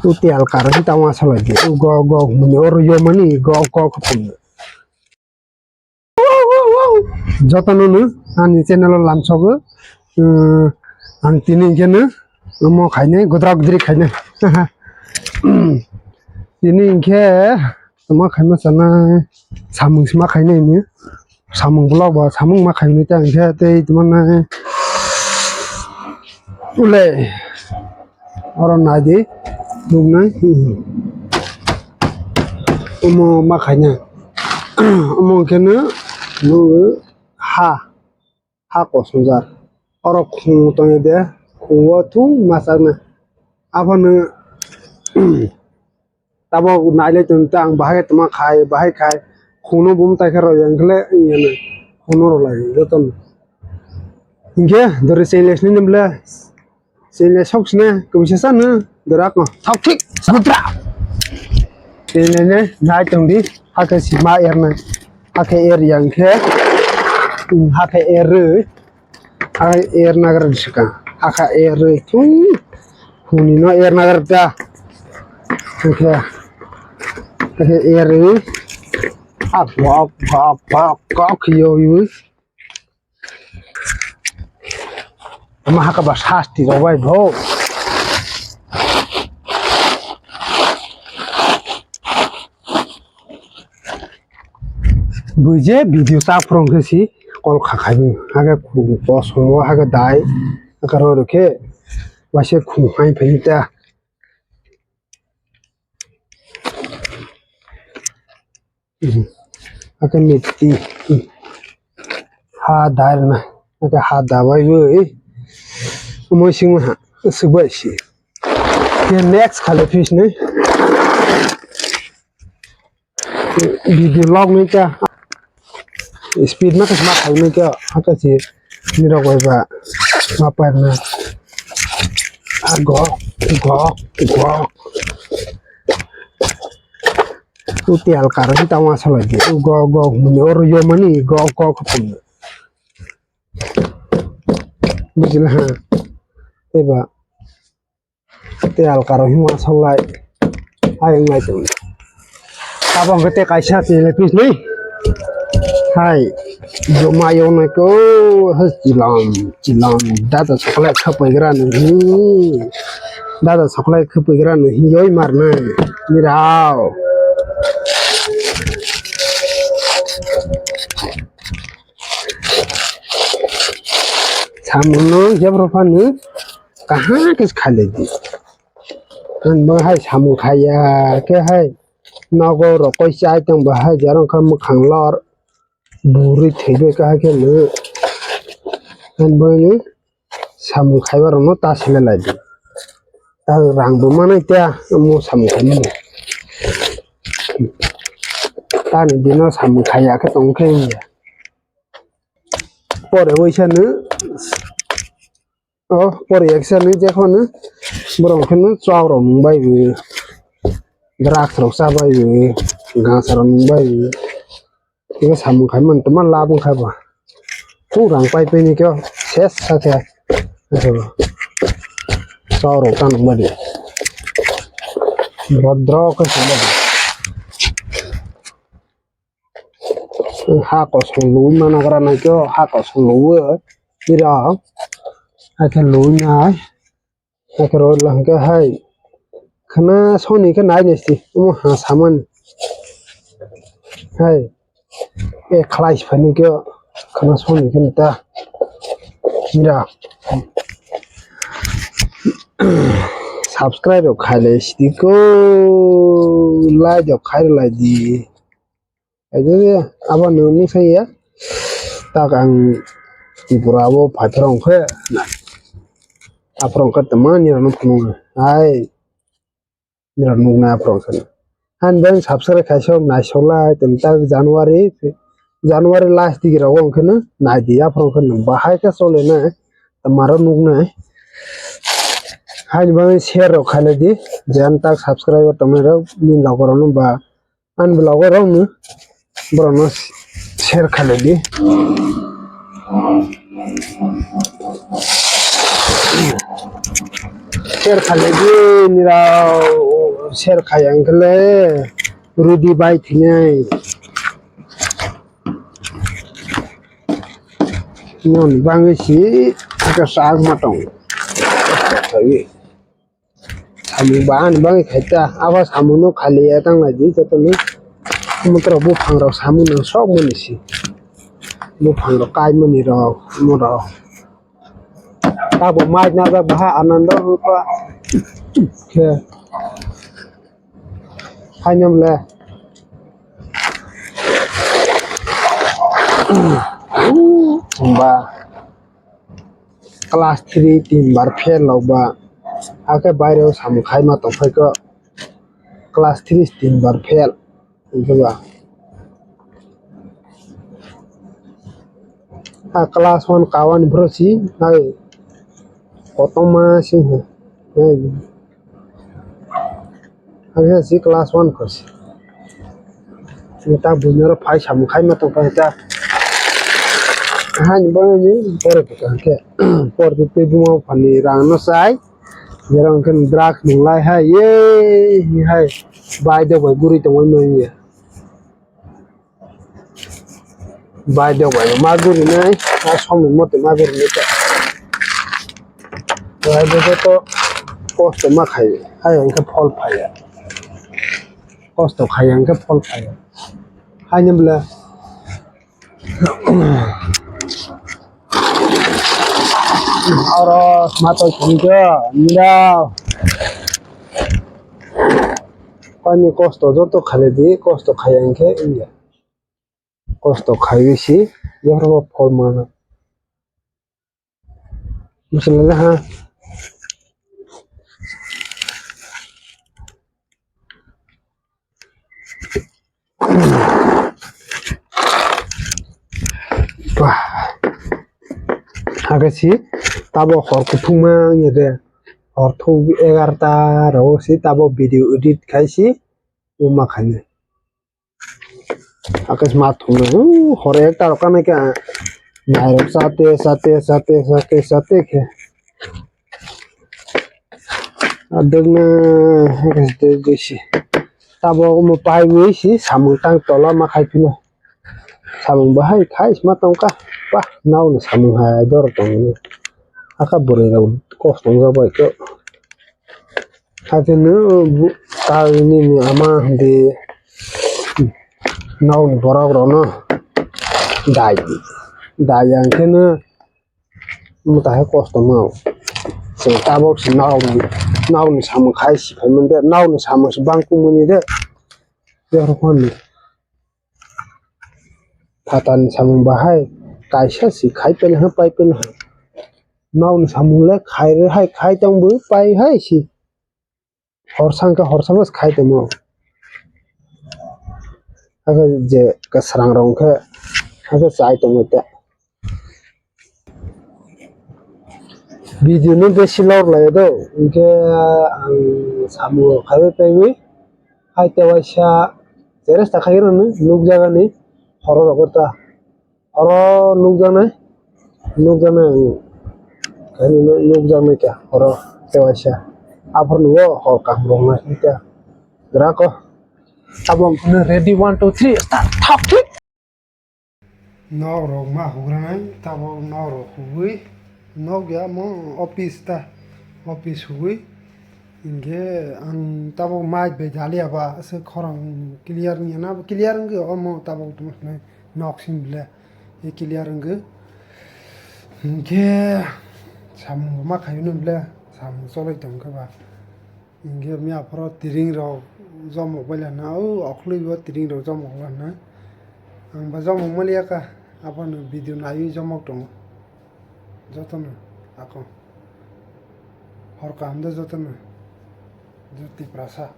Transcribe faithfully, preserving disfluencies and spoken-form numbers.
O tiyal karo si tamo aswk lai di. O go go hwnwi oro yo mani go go khapung. Jotono no ani channel o lamsogo. Ang tini hinkhe no omo khainai godra godri khainai. Tini hinkhe tamo khaima sanai samung sima khainai ni. Samung vlog ba samung ma khainai ta hinkhe tei tamo nai. Ulai. Oro nai di, nuknai. Omo ma khaina. Omo khe no nukgo ha, ha kosongjak. Oro khung tongya de, khung o thung ma chakna. Aphano Tabok nailai tong ta ang bahai tongma khai, bahai khai. Khungno bum tai khe rw yang khle wngya nai. Khungno rw lai joto no. Hinkhe dori cheng lai sini ble. Cheng lai sok sini kwbisa sa no dora ko. Thok thik. Sutra. Cheng lai ne nai tong di. Hakhe si ma er nai. Hakhe er yang khe. Hakhe er rw. Ai er nagar sika. Aka er tu. Huni no er nagar ta. Aka. Aka er. Ak wak wak wak wak yo yo. Ama haka ba sasti ro bai bho. Buije video ta phwrwng khe si kol kha khai bo. Hake kosongo hake dai. Hake ro rw khe waisa khum hai phai ta. Hake mitti. Ha dai na. Hake ha da bai bo. Moi sing ha. Subai si. Ke next khale fish ne. Video log nai kya speed ma kasma khai nai kya haka si nirok bai ba ma pai na. Go go go. Uti alkar kita masalah di go go muni or yo mani go go kapun. Bujil ha. Eba. Tei alkaro hima solai. Hai wngnai tong. Tabok hwnkhe tei kaisa tei le pis ni. Hai. Joma yonai ko. Hai, chilam, chilam. Dada chocolate khapai gra no hi. Dada chocolate khapai gra no hi yoi mar nai. Mirao. Samung no jebro phani. Kaham khe khailai di. Ang bo hai samung khaiya khe hai nogo rokoi chai tong bo hai jarong kha mwkhang lor buri thwibai kha khe no. Ang bo ni samung khaiba rok no ta sile lai di. Ta rang bo manai ta mo samung khaimani. Tani dino samung khaiya khe tong khe ya. Pore waisa no. O pore eksa ni jekhon borok khe no chwk rok nung bai bo, drugs rok cha bai bo, gansa rok nung bai bo, tei samung khai man tongma lab wngkha ba. Khung rang pai pai ni khe ses sa khe chwk rok ta nung bai di. Brodro khe sung bai di. Ha kosong lui managra nai khe ha kosong lui ira. Hakhe lui nai. Hakhe roi lang khe hai. Khna soni khe nai nai si. Omo ha samani. Hai. E khlai si phani khe khna soni khe ta. Ira. Subscribe rok khai lai sidi ko. Like rok khai lai di. Ajo abo nung nung sai ya. Tak ang Tripura o phaithar ong khe. Aphar ong khe tama ni rano phunung. Hai. Ni rano nung na aphar ong khe. Han ben subscribe khai sok nai sok lai tong tak January, January last dik rok ong khe no nai di aphar ong khe no bahai khe chole na. Tama rok nuk nai. Hai ni bagwi share rok khai lai di. Jan tak subscribe tong nai rok ni logo rok no ba. Ani vlog o rok no borok no share khalai di. Share khaidi nirao, share khaya hwnkhe le rudi bai thinai. Non bangwi si aka sak ma tong. Samung ba ani bagwi khai ta, abo samung no khali ya tang lai di joto no. Omo tora buphang rok samung nang sok mani si. Buphang rok kai mani rok, omo rok. Tabo mai na jak baha anando rupa. Khe. Haino le. Ba. Class three tin bar fail rok ba, hakhe baireo samung khaima tongphai kho, class three tin bar fail, hinkhe ba. A class one kawani bro si, hai, kotorma si, hai. Hakhe si class one kho si. Sini ta buino oro phai samung khaima tong phai ta. Hani bangni pore tong khe. Pore twi buma phani rang no sai. Jera hwnkhe drugs nung lai hai. Ye hai. Bai de bai guri tongwi manya. Bai de bai ma guri nai, ma somni mote ma guri nai ta. Bai de to kosto ma khai, hai hwnkhe phol phaiya. Kosto khai hwnkhe phol phaiya. Haini bwle oro ma tong thangkhe nirao. Ani kosto joto khalidi, kosto khaiya hwnkhe wngya. Kosto khaiwi si, yaphrango phol mana. Bwswk ha. Bah. Hakhe si, tabo hor kuthukma wngya de. Hor thuk egarta rao si, tabo video edit khai si, uma khani. Hakhe ma thumna, hor ekta rok kanai khe, nairok chate, chate, chate, chate, chate khe. Adwkna, hakhe se tei si. Tabok omo paiwi si samung tang tola ma khai phino. Samung bahai khai se ma tongkha. Bah, nokni samung hai doro tongmani. Hakha bwrwi rok kosto wngya bai khe. Hakhe no bu-, ta nini ama hindi nokni borok rokno dai, dai ya hwnkhe no mwtai hai kosto no. Chwng tabok se nokni, nokni samung khai si phaimani de, nokni samung se bang kumuni de. Yorok hwnwi. Phatarni samung bahai kaisa si khai pele ha, pai pele ha. Nokni samung le khai re hai, khai tong bo pai hai si. Horsa hwnkhe horsa mas khai tongmo. Hakhe je kwsrang rok hwnkhe hakhe chai tongmo ta. Video no besi lor lai do, hwnkhe ang samung rok khaiwi paiwi hai tewaisa cheresta khai rwno nukjagani horo rok ta. Oro nukjaknai, nukjaknai ang. Kainwi nukjaknai kha oro tewaisa. Aphuru nukgo hor kaham rok nai kha. Grako. Tabok no ready, one, two, three, start. Thap thip. Nok rok ma hugranai, tabok nok rok hugwi. Nok ya mo office ta. Office hugwi. Hinkhe ang tabok mic bai jaliya ba, aswk khorang clear wngya na, clear wngkhe omo tabok tongma hinwi nok simi ble, e clear wngkhe. Hinkhe samung bo ma khaio no ble, samung choloi tongkhe ba. Hinkhe miya phoro tiring rok jomok bai lana, o okhorlwi bo tiring rok jomok lana. Ang ba jomok maliya kha, abono video naiwi jomok tongo. Jotono ako. Hor kaham de jotono. Jyoti Prasa.